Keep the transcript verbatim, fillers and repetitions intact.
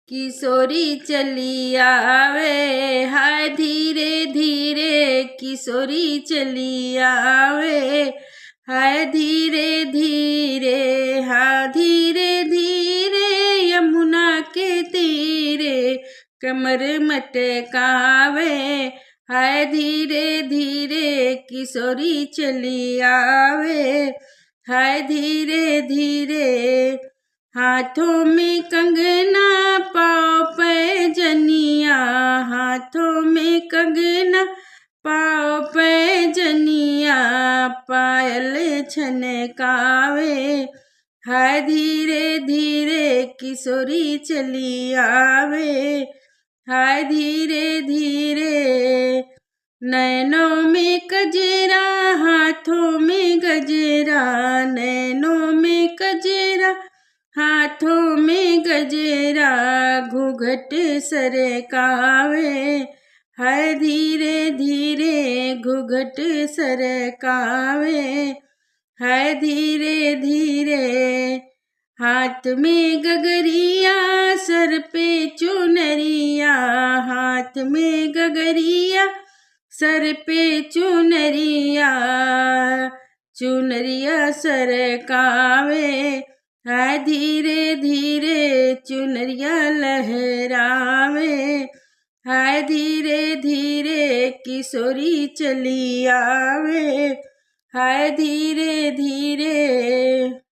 किशोरी चली आवे, हाय धीरे धीरे किशोरी चली आवे, हाय धीरे धीरे, हाँ धीरे धीरे यमुना के तीरे कमर मटकावे, हाय धीरे धीरे किशोरी चली आवे, हाय धीरे धीरे। हाथों में कंगना पाँव पैजनिया, हाथों में कंगना पाँव पैजनिया, पायल छनकावे, हाय धीरे धीरे किशोरी चली आवे, हाय धीरे धीरे। नैनों में कजरा, हाथों में गजरा, नैनों में कजरा, हाथों में गजरा, घूंघट सरकावे, हाय धीरे धीरे घूंघट सरकावे, हाय धीरे धीरे। हाथ में गगरिया, सर पे चुनरिया, हाथ में गगरिया, सर पे चुनरिया, चुनरिया सरकावे, हाय धीरे धीरे चुनरिया लहरावे, हाय धीरे धीरे किशोरी चली आवे, हाय धीरे धीरे।